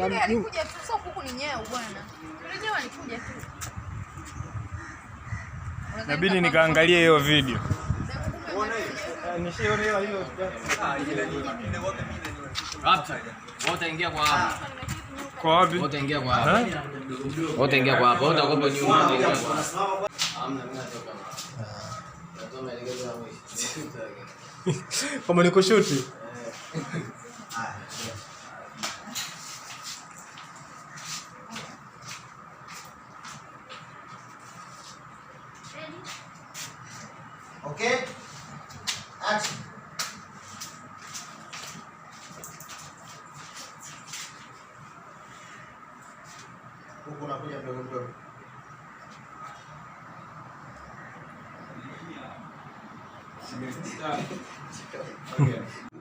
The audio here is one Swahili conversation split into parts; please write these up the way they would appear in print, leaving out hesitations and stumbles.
Yule alikuja tu, sio kuku ni nyau bwana. Yule nyau alikuja tu. Inabidi nikaangalie hiyo video. Wote kwa hapa. Kwa wapi? Wote ingia kwa hapa. Wote ingia kwa hapa. Wote kwa nyuma. Hamna, mimi natoka. Natoa maelekezo ya mwisho. Kama niko shuti. Okay? Action. Huku unakuja mdogo mdogo.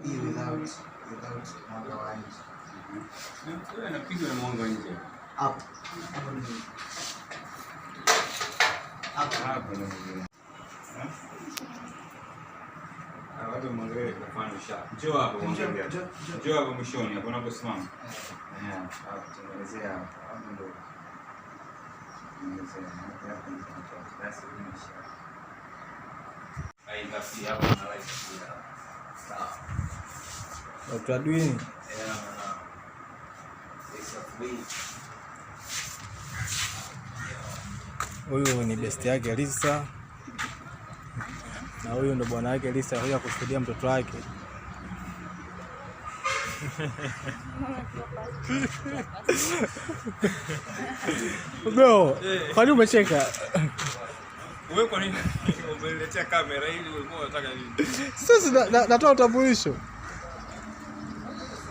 Hii without mwanga wa nje. Anapigwa na mwanga nje. Hapo. Hapo ni hapo. Hapo ndio. Watu mwangalie kwa sharp. Njoo hapo mwangalie. Njoo hapo mwishoni hapo unaposimama. Eh, hapo tengenezea hapo. Hapo ndio. Tengenezea hapo ndio. Basi ni sharp. Ai basi hapo na light pia. Sawa. Dr. Adwini. Yeah, Huyu ni best yake Lisa na huyu ndo bwana wake Lisa, huyu akushuhudia mtoto wake. Bro, kwa nini umecheka? Wewe kwa nini umeniletea kamera ili ulikuwa unataka nini? Sasa natoa utambulisho.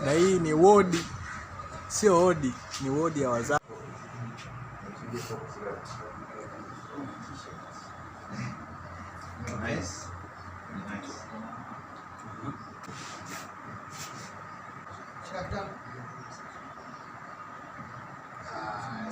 Na hii ni wodi, sio wodi, ni wodi ya wazazi. Nice. Nice. Shika kitabu. Ah,